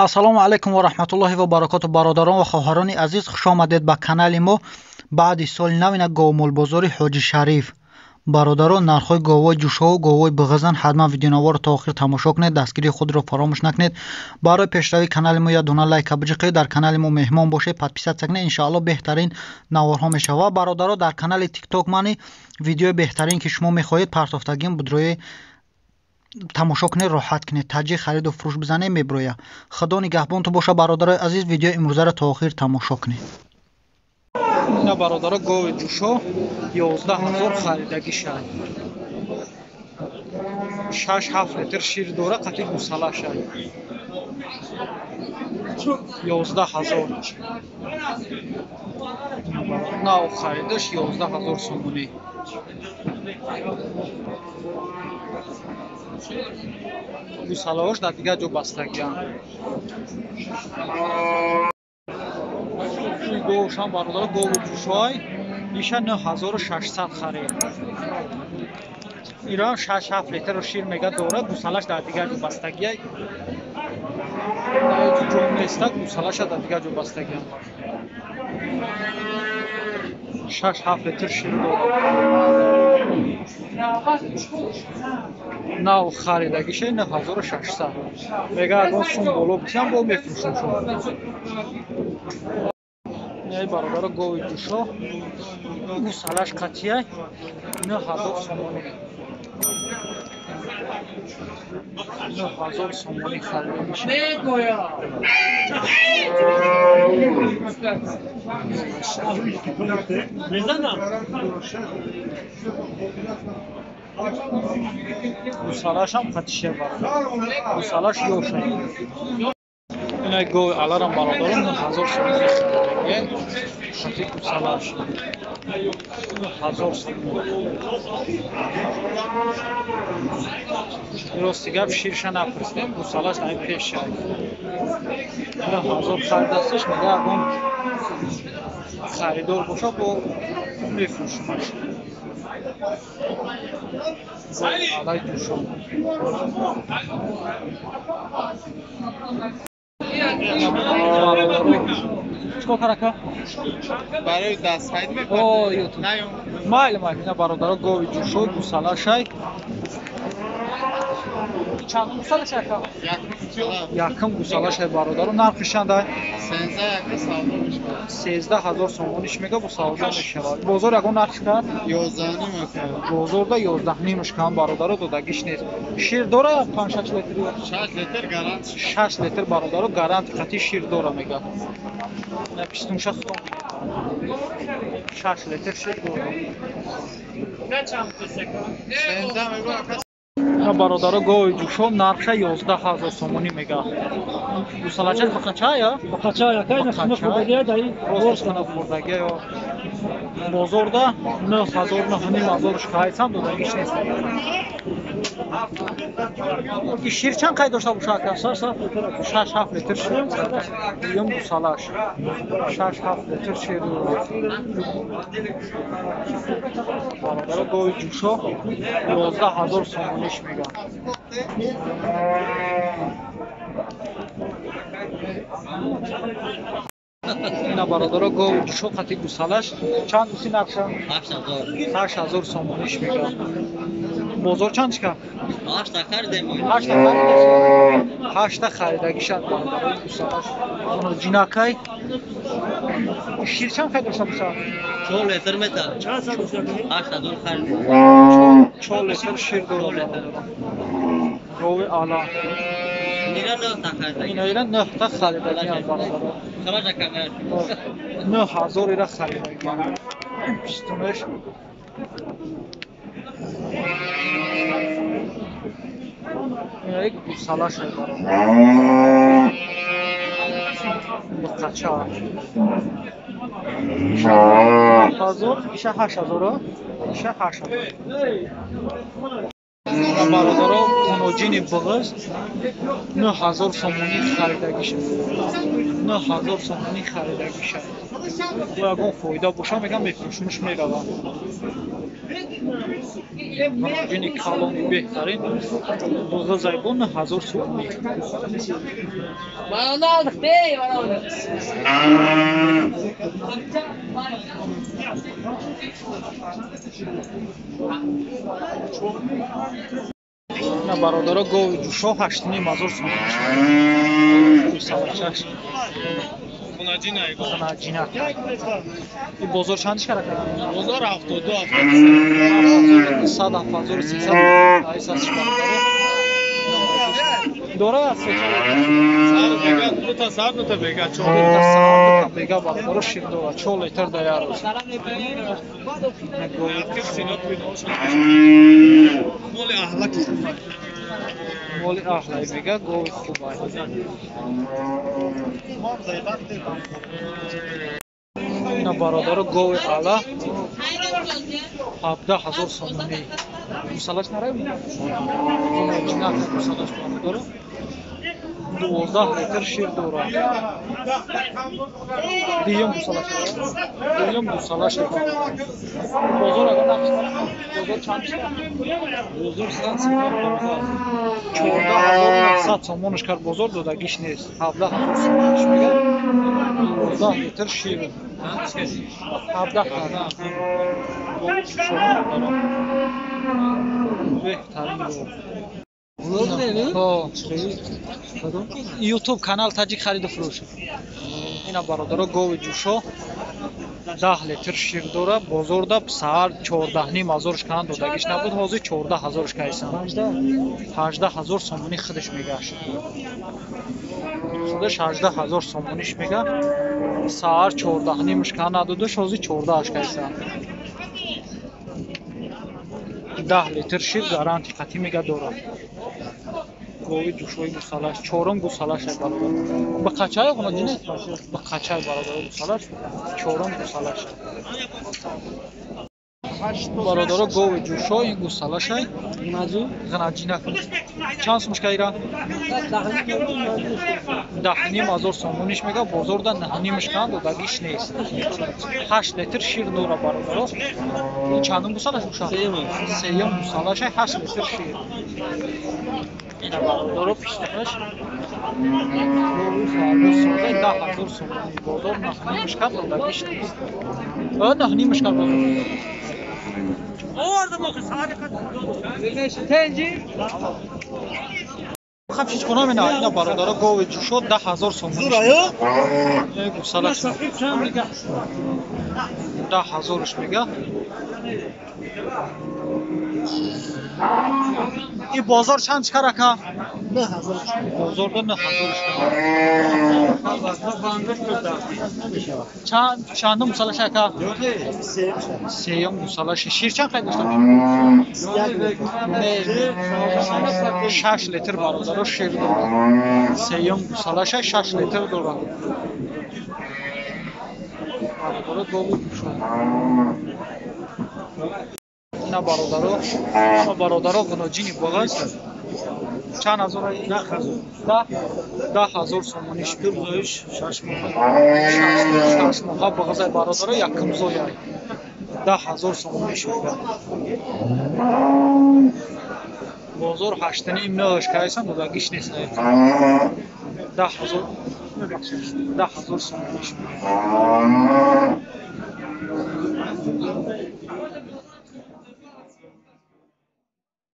Ассалому алайкум ва раҳматуллоҳи ва баракоту. Бародарон ва хоҳарони азиз, хуш омадед ба канали мо. Баъди соли нав ина говмолбозори Ҳоҷи Шариф. Бародарон, нархҳои говҳои ҷӯшову говҳои буғизан ҳатман видеонаворро то охир тамошо кунед, дастгирии худро фаромӯш накунед. Барои пешравии канали мо як дона лайка биҷиқед, дар канали мо меҳмон бошед, подписаться кунед, иншоалло беҳтарин наворҳо мешавад. Бародаро, дар канали TikTok мани видеои беҳтарин ки шумо мехоҳед партофтагим будрои тамошо кунед, роҳат кунед, таҷи хариду фурӯш бизанед, меброя. Худо нигаҳбонту боша, бародарои азиз, видеои имрӯзаро то охир тамошо кунед. Ина бародаро, гови ҷӯшо 11 000 харидагӣ шад. 6-7 литр шир дора, қатъи гусала шад. 11 000. Нав харидаш 11 000 сомонӣ. Гусалаҳош дар дигар ҷо бастагианд. Говшам бародаро, гови ҷӯшой иша 9600 харид. Ирам 6-7 литр шир мега дора, гусалаш дар дигар ҷо бастагия. Ҷо неста, гусалаша дар дигар ҷо бастагия. 6-7 литр шир дора. Нав харидагиша 9600. Мега агон сум боло битиям бо мефурӯшам шумо. Эй бародаро, гови ҷӯшо гусалаш қатъия 9000 сомонӣ. 9000 сомонӣ харида мешавад. Гусалашам қатиша бародар. Гусалаш ёша. Ина гови аларам бародаро 9000 сомонӣ харидагия. Қати гусалаш. 9000 сомонӣ. Рости гап ширша напурсидем, гусалаш най пеш шай. 9000 харидасташ, мега ягон харидор боша бо мефурӯшимаш. Алай ҷӯшон. Чикор карака? Барои дастхарид мепардозед? Майли, майли. Ина бародаро, гови ҷӯшо гусалашай. Чанд гусалашай ака? Якум гусалашай бародаро. Нархи чанда? 13 000 сомониш мега, бо савдо мешавад. Бозор ягон нарх кард? 11,5 ака. Бозорда 11,5 кам бародаро, додагиш нест. Шир дора 5-6 литр? 6 литр гарант. 6 литр бародаро, гарант қатъи шир дора мега. На пистунша худом. 6 литр шир дора. Ина бародаро, гови ҷӯшо нархша 11 000 сомонӣ мега. Гусалачаш бақачая? Бақачая, Ростана хӯрдагия ё бозорда 9000, 9500 шикайсам додагиш нест. И шир чанд қай дошта боша ака? 6-7 литр шир. Дуюм гусалаш. 6-7 литр шир дорад. Бародаро, гови ҷӯшо 11 000 сомониш мега. Ина бародаро, гови ҷӯшо қатъи гусалаш чанд уси нархша? 8000 сомониш мега. Бозор чанд чика? 8 харидем. 8 харидем. 8 харидагишад бародаро, гусалаш. Ҷинакай. Шир чанд қай дошта боша? 4 литр мета. 8000 харидем. 4 литр шир дорад. Гови ала. Ина 9 та харидагӣ. Ина ира 9 та харидагӣ бародаро. 9000 ира харидагӣ. Пистунаш. Ина як гусала шай бародар. Бақача. 1000, иша 8000, иша 8000. Бародаро, қуноҷини буғиз 9000 сомонӣ харидагӣ шуд. 9000 сомонӣ харидагӣ шуд. Бо ягон фоида боша мегам мефурӯшмуш меравам. Ғунаҷини калони беҳтарин буғизай бо 9000 сомонӣ. На бародаро гови ҷӯшо 8500 сомонӣ. Гӯсалачаш. Ғунаҷина. И бозор чанд шара кард? Бозор 72 7300 7300 айсас бародаро. Дора аст Сар бега ду та сар ду та бега чор та сар ду та бега бародаро шир дора 4 литр дар як рӯз. Моли аҳлаки хуб. Моли аҳлай мега гови хубай. Ина бародаро гови ала 17000 сомонӣ. Гусалаш нараем? Ҷинак гусалаш бародаро. 12 литр шир дорад. Дуюм гусалаш. Дуюм гусалаш. Бозор агар нақш бозор чанд шуд? Бозор 114. 14900 сомонаш кард бозор додагиш нест. 17000 сомонаш мега. 12 литр шир. 17 беҳтарин гов. Ютуб канал Таҷик хариду фурӯш. Ина бародаро гови ҷӯшо 10 литр шир дора. Бозорда саҳар 14500 кан додагиш набуд, ҳозир 14000 кайсан. 18000 сомонӣ худаш мегашт. Худаш 18000 сомониш мега. Саҳар 14,5 кан надодаш, ҳозир 14 кайсан. 10 литр шир гаранти қатъӣ мега дорад. Гови ҷӯшои гусалаш, чорум гусалаш ай бародар. Ба қачай ғунаҷин? Ба қачай бародар гусалаш, чорум гусалаш. Бародаро гови ҷӯшо ин гусалаш ай. Ғунаҷина. Чанд сомаш кайра? 10500 сомониш мега, бозорда 9,5 кан додагиш нест. 8 литр шир дора бародаро. Ин чандум гусалаш буша? Сеюм гусалаш ай 8 литр шир. Ина бародаро пиштанаш гови 10000 сомонӣ бозор 9,5 кан додагиш нест. 9,5 кан бозор. Хапшич кунам ина ина бародаро гови ҷӯшо 10000 сомонӣ. Гусалаш 10000 мега. И бозор чанд чикар ака? 9000. Бозорда 9000. Чандум гусалаш ака? Сеюм гусалаш. Шир чанд қайд дошта? Не, 6 литр бародаро шир дорад. Сеюм гусалаш 6 литр дорад. Бародаро гови ҷӯшо. Ина бародаро, ина бародаро ғуноҷини боғаз чанд ҳазор? 10000 сомониш. 6 моҳа. 6 моҳа боғазай бародаро якум зояй. 10000 сомониш мега. Бозор 8,5 кайсан додагиш нест. 10000 10000 сомониш мега.